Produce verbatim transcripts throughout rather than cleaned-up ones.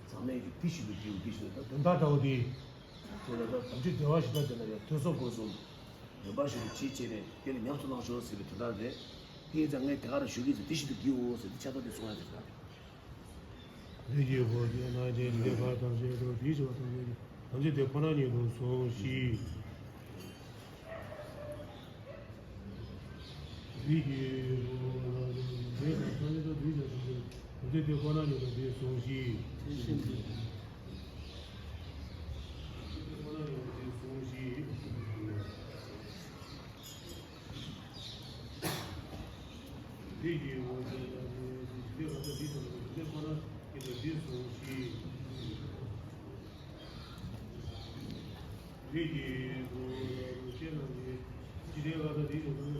ཚང་མས་ཀྱི་དེ་ཞིག་ཏུ་སྐྱེའུ་དེ་ཞིག་ད་དོན་དག་འདྲ་བོ་དེ། དེ་ལ་ད་དམ་ཆོས་བདེ་བར་གཤེགས་པ་དེ་ལ་ཡང་ཐོས་བསམ་སྒོམ་གསུམ་ནན་པ་ཞིག་ཏུ་བྱེད་བྱས་ནས་དེ་ལ་ཉམས་སུ་བླང་ཤོག་ཟེར་བའི་དོན་དག་རེད། དེ་ཡིན་ཙང་ངས་དེ་ག་རེ་ཞུ་གི་ཡིན་ཟེར་དེ་ཞིག་ཏུ་སྐྱེའུ་ཟེར་དེ་ཆ་ཚང་དེ་གསུང་ཡ་ཟེར་ད། ལུས་ཀྱི་འོ་དེ་ན་དེ་ལས་པ་ཐམས་ཅད་དུ་དེ་ཞིག་པ་ཐམས་ཅད་ཀྱི་དམ་ཆོས་དེ་ཁོ་ན་ཉིད་དུ་སོང་ཞིག་དེ་ཡི་སྒོ་ལ་དེ་དང་ས་གནས་དང་དུས་དང་ཞིག་ཏུ་དེ་དེ་ཁོ་ན་ཉིད་དུ་དེ་སོང་ཞིག་དེ་ཁོ་ན་ཉིད་དུ་དེ་སོང་ཞིག་དེ་ཡི་སྒོ་ལ་དེ་དེ་ག་ས་དེ་དང་དེ་ཁོ་ན་ཉིད་དུ་དེ་སོང་ཞིག་རིགས་ཀྱི་གཟུགས་ལ་སྐྱེས་རྣམས་ཀྱིས། ཇི་ལྟར་ང་དང་དེའི་ནང་དུ་ནི་དེ་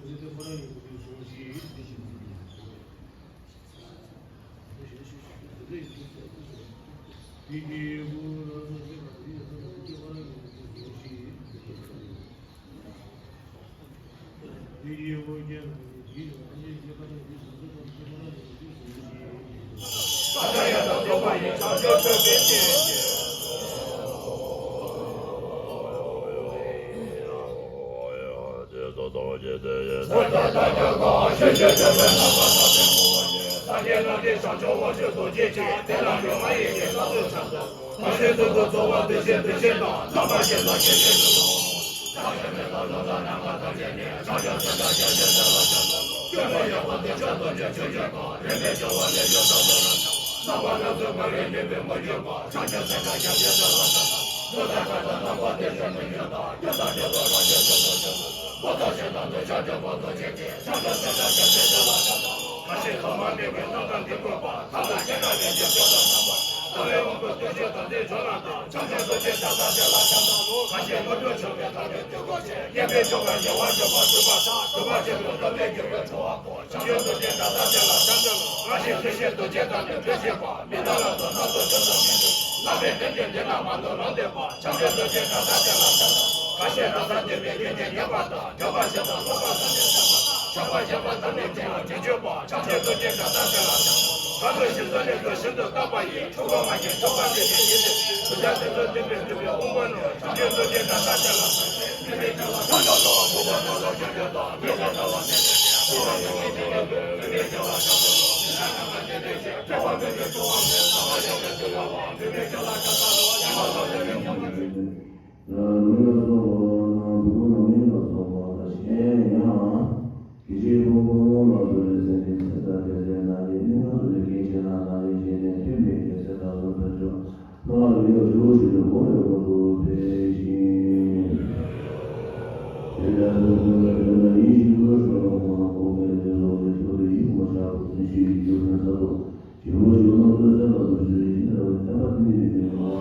ཁོ་རང་ཉིད་དུ་དེ་བཟུང་ཞིང་། དེ་ཡི་གཟུགས་ལ་སྐྱེས་རྣམས་ཀྱིས་དེ་ཁོ་རང་ཉིད་དུ་དེ་བཟུང་ཞིང་། ལུས་ལ་སོགས་པ་དང་བུ་གུ་ནང་མི་ལ་སོགས་པ་དང་གཞན་ཡང་། དེ་བཞིན་ཕུང་པོ་ལ་སོགས་པའི་སེམས་ཅན་ཚེ་དང་ཚེ་ཚེ་ན་ནི་སྣང་ངོར་ལུས་ཀྱི་ཕྱི་ནང་ན་ནི་ཞེས་ནས་མཐུན་པའི་རྒྱལ་སྲས་དང་གསུམ་དུ་འཇོག་ལྷག་ཏུ་ཡོད་ཕྱོགས་བཞི་དུ་འཁོར་བའི་དབང་དུ་འཕེལ་ཞིང་། དེ་ལྟར་ཕུང་པོ་ལ་ཐོས་ན་ཡིད་བཞིན་ནོར་ཕྱོགས་ལ་འཁོར་ན་འཁོར་བའི་ལས་ལོག་པའི་ཕྱོགས་ལས་ཡིད་མ་ཆགས་པ་ཀུན་ཤེས་ཀྱི་རྒྱུ་མཚན་གསར་དུ། ཞིང་རོ་ཞིང་རྣམས་སུ་སེམས་པ་དང་བཅུ་ཡི་ཉེ་བར་བསྟན་པ་དེ་ཉིད་ཀྱི་ལུང་